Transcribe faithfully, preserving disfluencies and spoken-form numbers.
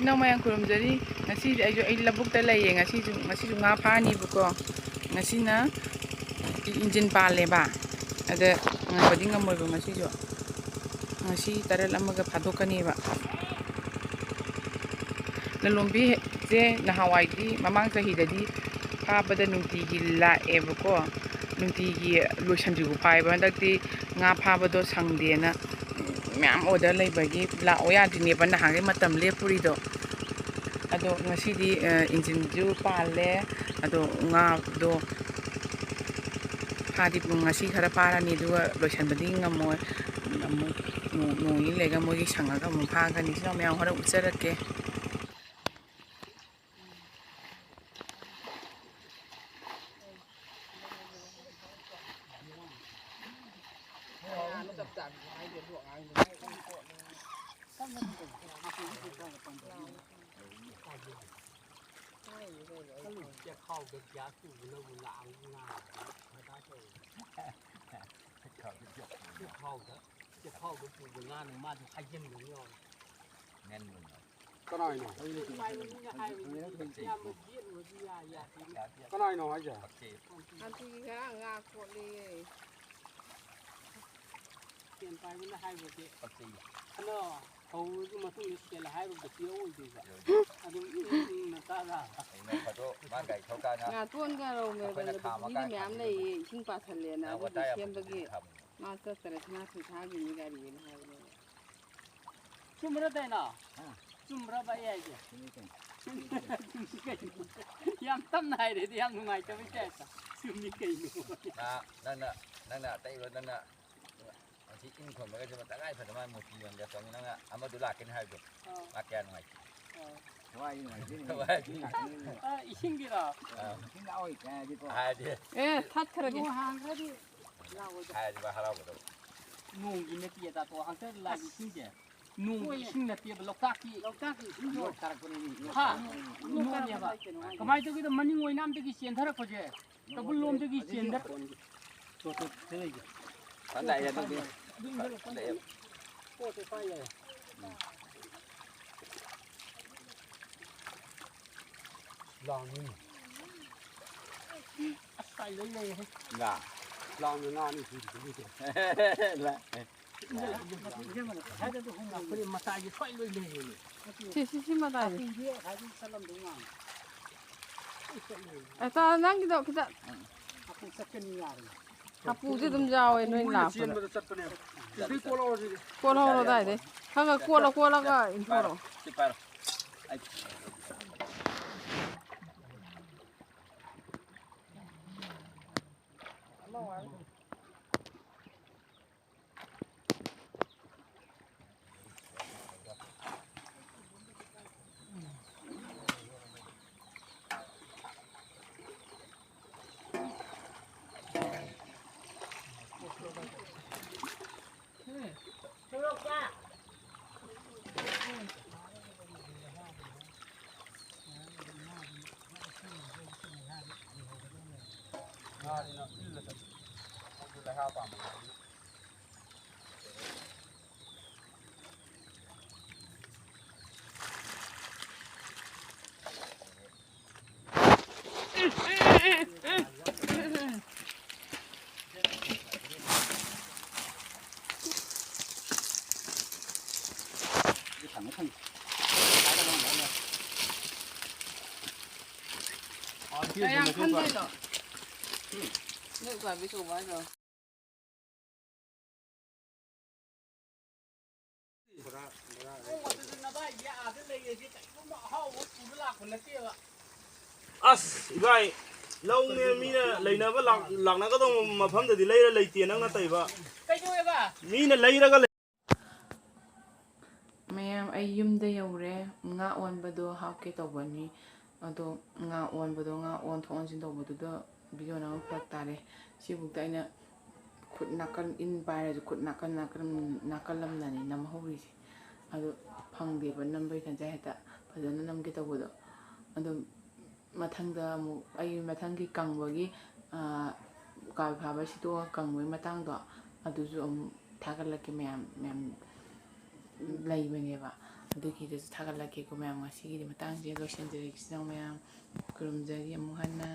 ꯏꯅꯥꯎ ꯃꯌꯥꯝ ꯈꯨꯔꯨꯝꯖꯔꯤ꯫ ꯉꯁꯤꯗꯤ ꯑꯩꯁꯨ, ꯑꯩ ꯂꯧꯕꯨꯛꯇ ꯂꯩꯌꯦ꯫ ꯉꯁꯤꯁꯨ, ꯉꯁꯤꯁꯨ ꯉꯥ ꯐꯥꯅꯤꯕꯀꯣ꯫ ꯉꯁꯤꯅ ꯏ-, ꯏꯟꯖꯤꯟ ꯄꯥꯜꯂꯦꯕ꯫ ꯑꯗ ꯉꯥꯏꯕꯗꯤ ꯉꯝꯃꯣꯏꯕ ꯉꯁꯤꯁꯨ꯫ ꯉꯁꯤ ꯇꯔꯦꯠ ꯑꯃꯒ ꯐꯥꯗꯣꯛꯀꯅꯦꯕ꯫ ꯂꯂꯣꯟꯕꯤꯁꯦ ꯅꯍꯥꯟꯋꯥꯏꯗꯤ, ꯃꯃꯥꯡ ꯆꯍꯤꯗꯗꯤ ꯐꯥꯕꯗ ꯅꯨꯡꯇꯤꯒꯤ ꯂꯥꯛꯑꯦꯕꯀꯣ꯫ ꯅꯨꯡꯇꯤꯒꯤ ꯂꯣꯏꯁꯟꯗ꯭ꯔꯤꯕꯨ ꯐꯥꯏꯕ꯫ ꯍꯟꯗꯛꯇꯤ ꯉꯥ ꯐꯥꯕꯗꯣ ꯁꯪꯗꯦꯅ ꯃꯌꯥꯝ order ꯂꯩꯕꯒꯤ ꯂꯥꯛꯑꯣ ꯌꯥꯗ꯭ꯔꯤꯅꯦꯕ ꯅꯍꯥꯟꯒꯩ ꯃꯇꯝ ꯂꯦꯞꯄꯨꯔꯤꯗꯣ꯫ ꯑꯗꯣ ꯉꯁꯤꯗꯤ, ꯑ, ꯏꯟꯖꯤꯟꯁꯨ ꯄꯥꯜꯂꯦ꯫ ꯑꯗꯣ ꯉꯥꯗꯣ ꯐꯥꯗꯤ ꯉꯁꯤ ꯈꯔ ꯐꯥꯔꯅꯤ, ꯑꯗꯨꯒ ꯂꯣꯏꯁꯟꯕꯗꯤ ꯉꯝꯃꯣꯏ꯫ ꯑꯃꯨꯛ ꯅꯣꯡ, ꯅꯣꯡ ꯅꯤꯅꯤ ꯂꯩꯔꯒ ꯃꯣꯏꯒꯤ ꯁꯪꯉꯒ ꯑꯃꯨꯛ ꯐꯥꯒꯅꯤ꯫ ꯏꯆꯤꯟ ꯏꯅꯥꯎ ꯃꯌꯥꯝ ꯍꯣꯔꯦꯟ ꯎꯠꯆꯔꯛꯀꯦ꯫ ꯆꯦꯛꯈꯥꯎꯗ ꯒ꯭ꯌꯥꯁ ꯄꯨꯕꯅꯕꯨ ꯂꯥꯛꯑꯕ ꯉꯥ ꯃꯊꯥ ꯁꯥꯏ꯫ ꯆꯦꯛꯈꯥꯎꯗ, ꯆꯦꯛꯈꯥꯎꯗ ꯄꯨꯕ ꯉꯥꯅ ꯃꯥꯗꯤ ꯍꯥꯏꯖꯤꯟꯕ ꯑꯃ ꯌꯥꯎꯔꯦ꯫ ꯀꯅꯥꯏꯅꯣ? ꯏꯃꯥꯏ ꯃꯃꯤꯡꯒ ꯍꯥꯏꯕꯗꯨꯗꯤ ꯏꯌꯥꯝꯕ ꯌꯦꯠꯂꯨꯔꯗꯤ ꯌꯥ-, ꯌꯥꯗꯦꯅꯦ꯫ ꯀꯅꯥꯏꯅꯣ ꯍꯥꯏꯁꯦ? ꯑꯟꯇꯤꯒꯤ ꯉꯔꯥꯡ ꯉꯥ ꯀꯣꯠꯂꯦꯌꯦ꯫ ꯁꯦꯟ ꯄꯥꯏꯕꯅ ꯍꯥꯏꯕꯗꯤ ꯈꯅ ꯍꯧꯔꯕ ꯃꯇꯨꯡꯗ ꯁꯦꯜ ꯍꯥꯏꯔꯨꯕꯗ ꯄꯤꯔꯛꯑꯣꯏꯗꯣꯏꯕ꯫ ꯑꯗꯨꯝ ꯏꯪ ꯏꯪꯅ ꯆꯥ ꯌꯥꯕ꯫ ꯅꯣꯡ ꯐꯥꯗꯣꯛ ꯃꯥ ꯒꯥꯔꯤ ꯊꯧꯀꯥꯟꯗ ꯉꯥꯇꯣꯟꯒ ꯔꯧ ꯑꯩꯈꯣꯏꯅ ꯃꯦꯔꯒꯟꯒꯗꯣ ꯈꯥꯝꯃꯀꯥꯟ ꯄꯨꯈ꯭ꯔꯤꯗ ꯃꯌꯥꯝ ꯈꯥꯝꯕꯤꯕꯗꯣ꯫ ꯂꯩꯌꯦ, ꯏꯁꯤꯡ ꯄꯥꯁꯜꯂꯦꯅ꯫ ꯅꯪ ꯑꯗꯨꯒꯤ ꯋꯥꯇꯥ ꯌꯥꯝ ꯁꯦꯝꯕꯒꯤ ꯐꯖꯅ ꯈꯥꯝꯃꯤ꯫ ꯃꯥ ꯆꯠꯇꯔꯦ, ꯁꯅꯥꯊꯣꯏ ꯊꯥꯈꯤꯕꯅꯤ ꯒꯥꯔꯤꯅ ꯍꯥꯏꯕꯅꯦꯕ꯫ ꯆꯨꯝꯕ꯭ꯔꯥ ꯗꯥꯏꯅꯥ? ꯍꯥ? ꯆꯨꯝꯕ꯭ꯔꯥꯕ ꯑꯩ ꯍꯥꯏꯁꯦ? ꯆꯨꯝꯃꯤ ꯀꯩꯅꯣ꯫ ꯆꯨꯝꯃꯤ ꯀꯩꯅꯣ꯫ ꯌꯥꯝ ꯇꯞꯅ ꯍꯥꯏꯔꯦꯗꯤ ꯌꯥꯝ ꯅꯨꯡꯉꯥꯏꯇꯕꯩ ꯇꯥꯏꯞꯇ꯫ ꯆꯨꯝꯃꯤ ꯀꯩꯅꯣ꯫ ꯅ-, ꯅꯪꯅ, ꯅꯪꯅ ꯑꯇꯩ ꯅꯪꯅ ꯉꯁꯤ ꯏꯟ ꯈꯣꯟꯕꯒꯁꯦ ꯇꯉꯥꯏ ꯐꯗꯅ ꯃꯥ ꯃꯨꯔꯇꯤ ꯌꯣꯟꯒꯦ ꯇꯧꯅꯤ꯫ ꯅꯪꯅ ꯑꯃꯗꯨ ꯂꯥꯛꯀꯅꯤ ꯍꯥꯏꯕꯗꯣ꯫ ꯑꯥ꯫ ꯃꯥ ꯀꯌꯥ ꯅꯨꯡꯉꯥꯏꯇꯦ꯫ ꯑꯥ꯫ ꯊꯋꯥꯏ ꯅꯨꯡꯉꯥꯏꯇꯦꯅꯦ꯫ ꯊꯋꯥꯏ ꯅꯨꯡꯉꯥꯏꯇꯦꯅꯦ꯫ ꯑꯥ, ꯏꯁꯤꯡꯒꯤꯔꯣ? ꯑꯥ꯫ ꯏꯁꯤꯡ ꯂꯥꯛꯑꯣꯏ ꯀꯥꯏ ꯍꯥꯏꯗꯤꯀꯣ꯫ ꯍꯥꯏꯗꯤ꯫ ꯑꯦ, ꯊꯠꯈ꯭ꯔꯒꯦ꯫ ꯅꯣꯡ ꯍꯥꯡꯈ꯭ꯔꯗꯤ ꯂꯥꯛꯑꯣꯏꯗ꯫ ꯍꯥꯏꯔꯗꯤ ꯃꯥ ꯍꯔꯥꯎꯒꯗꯕ꯫ ꯅꯣꯡꯒꯤ ꯅꯠꯇꯦ ꯇꯥꯇꯣ, ꯍꯟꯗꯛ ꯂꯥꯛꯏ ꯏꯁꯤꯡꯁꯦ꯫ ꯅꯣꯡꯒꯤ ꯍꯣꯏꯅꯦ꯫ ꯏꯁꯤꯡ ꯅꯠꯇꯦꯕ, ꯂꯣꯛꯇꯥꯛꯀꯤ꯫ ꯂꯣꯛꯇꯥꯛꯀꯤ ꯏꯁꯤꯡꯗꯣ꯫ ꯍꯥ? ꯂꯣꯛꯇꯥꯛ ꯅꯣꯡꯅꯦꯕ꯫ ꯀꯃꯥꯏꯅ ꯇꯧꯒꯦꯗ, ꯃꯅꯤꯡ ꯑꯣꯏꯅꯥꯝꯗꯒꯤ ꯆꯦꯟꯊꯔꯛꯄꯁꯦ꯫ ꯇꯧꯕꯨꯜ ꯂꯣꯝꯗꯒꯤ ꯆꯦꯟꯗ-, ꯇꯣ, ꯇꯣ, ꯆꯦꯜꯂꯛꯏꯁꯦ꯫ ꯐꯖꯅ ꯂꯥꯛꯑꯦ ꯑꯗꯨꯗꯤ꯫ ꯑꯗꯨꯝ ꯆꯦꯜꯂꯛꯑꯣ, ꯐꯖꯅ ꯂꯥꯛꯑꯦ꯫ ꯄꯣꯠꯁꯦ ꯄꯥꯏ ꯌꯥꯏ꯫ ꯂꯥꯡꯉꯤꯅꯦ꯫ ꯑꯁ, ꯀꯥꯏ ꯂꯣꯏ ꯂꯩꯔꯦꯍꯦ꯫ ꯉꯥ꯫ ꯂꯥꯡꯗ ꯉꯥ ꯑꯅꯤ ꯁꯨꯔꯤꯗꯨꯗꯤ꯫ ꯂꯥꯛꯑꯦ꯫ ꯑꯩꯈꯣꯏ ꯃꯇꯥꯏꯒꯤ ꯁ꯭ꯋꯥꯏ ꯂꯣꯏ ꯂꯩꯔꯦꯅꯦ꯫ ꯁꯤ, ꯁꯤ, ꯁꯤ ꯃꯇꯥꯏꯁꯦ꯫ ꯍꯥꯄꯨꯗꯤ ꯉꯁꯥꯏꯗꯤ ꯆꯠꯂꯝꯗꯧ ꯃꯥꯜꯂꯦ꯫ ꯑꯦ, ꯇꯥ, ꯅꯪꯒꯤꯗꯣ ꯈꯤꯇ꯫ ꯍꯥꯄꯨ ꯆꯠꯀꯅꯤ ꯌꯥꯔꯦ꯫ ꯍꯥꯄꯨꯗꯤ ꯑꯗꯨꯝ ꯌꯥꯎꯋꯦ ꯅꯣꯏ ꯃꯣꯏꯅ ꯂꯥꯛꯄꯗ꯫ ꯆꯦꯟꯕꯗ ꯆꯠꯄꯅꯦꯕ꯫ ꯁꯤꯗꯩ ꯀꯣꯠꯂꯛꯑꯣ ꯁꯤꯗꯤ꯫ ꯀꯣꯠꯍꯧꯔꯣ ꯑꯗꯥꯏꯗꯩ꯫ ꯈꯔ ꯈꯔ ꯀꯣꯠꯂ ꯀꯣꯠꯂꯒ ꯏꯟꯊꯣꯔꯛꯑꯣ꯫ ꯁꯤ ꯄꯥꯏꯔꯣ꯫ ꯑꯩ ꯉꯥꯁꯤꯅ ꯏꯜꯂ ꯆꯠꯄ꯫ ꯃꯣꯏꯁꯨ ꯂꯩꯍꯥ ꯄꯥꯝꯕ ꯉꯥꯅꯤꯅ꯫ ꯀꯌꯥꯝ ꯈꯟꯗꯣꯏꯅꯣ? ꯅꯣꯏ ꯎꯀꯥꯕꯤ ꯊꯣꯡꯕ ꯍꯥꯏꯗꯣ꯫ ꯊꯣꯡꯕꯗꯨꯁꯨ ꯅꯚꯥꯏꯒꯤ ꯑꯥꯗ ꯂꯩꯔꯗꯤ ꯀꯩꯒꯨꯝꯕ ꯑꯍꯥꯎꯕ ꯄꯨꯔ ꯂꯥꯛꯄ ꯅꯠꯇꯦꯕ꯫ ꯑꯁ, ꯏꯕꯥꯏ, ꯂꯧꯅꯦ ꯃꯤꯅ ꯂꯩꯅꯕ ꯂꯥꯛ-, ꯂꯥꯛꯅꯒꯗꯧꯕ ꯃꯐꯝꯗꯗꯤ ꯂꯩꯔ ꯂꯩꯇꯦ ꯅꯪꯅ ꯇꯧꯏꯕ꯫ ꯀꯩꯗꯧꯋꯦꯕ? ꯃꯤꯅ ꯂꯩꯔꯒ ꯂꯩ-꯫ ꯃꯌꯥꯝ, ꯑꯩ ꯌꯨꯝꯗ ꯌꯧꯔꯦ꯫ ꯉꯥ ꯑꯣꯟꯕꯗꯣ ꯍꯥꯞꯀꯦ ꯇꯧꯕꯅꯤ꯫ ꯑꯗꯣ ꯉꯥ ꯑꯣꯟꯕꯗꯣ, ꯉꯥ ꯑꯣꯟꯊꯣꯛ ꯑꯣꯟꯁꯤꯟ ꯇꯧꯕꯗꯨꯗ ꯚꯤꯗꯤꯑꯣ ꯅꯝꯕ ꯐꯔꯛ ꯇꯥꯔꯦ꯫ ꯁꯤꯕꯨꯛꯇ ꯑꯩꯅ ꯈꯨꯠ ꯅꯥꯀꯟ, ꯏꯟ ꯄꯥꯏꯔꯁꯨ ꯈꯨꯠ ꯅꯥꯀꯟ, ꯅꯥꯀꯟ, ꯅꯥꯀꯜ ꯑꯃꯅꯅꯤ ꯅꯝꯍꯧꯔꯤꯁꯦ꯫ ꯑꯗꯨ ꯐꯪꯗꯦꯕ ꯅꯝꯕꯩ ꯇꯟꯖꯥ ꯍꯦꯛꯇ ꯐꯖꯅ ꯅꯝꯒꯦ ꯇꯧꯕꯗꯣ꯫ ꯑꯗꯨꯝ ꯃꯊꯪꯗ ꯑꯃꯨꯛ ꯑꯩ ꯃꯊꯪꯒꯤ ꯀꯪꯕꯒꯤ, ꯑꯥ, ꯎꯀꯥꯕꯤ ꯐꯥꯕ ꯁꯤꯠꯇꯣꯛꯑꯒ ꯀꯪꯕꯒꯤ ꯃꯇꯥꯡꯗꯣ ꯑꯗꯨꯁꯨ ꯑꯃꯨꯛ ꯊꯥꯒꯠꯂꯛꯀꯦ ꯃꯌꯥꯝ, ꯃꯌꯥꯝ ꯂꯩꯕꯅꯦꯕ꯫ ꯑꯗꯨꯒꯤꯗꯁꯨ ꯊꯥꯒꯠꯂꯛꯀꯦꯀꯣ ꯃꯌꯥꯝ꯫ ꯉꯁꯤꯒꯤꯗꯤ ꯃꯇꯥꯡꯁꯦ ꯂꯣꯏꯁꯤꯟꯖꯔꯒꯦ ꯏꯆꯤꯟ ꯏꯅꯥꯎ ꯃꯌꯥꯝ꯫ ꯈꯨꯔꯨꯝꯖꯔꯤ ꯑꯃꯨꯛ ꯍꯟꯅ꯫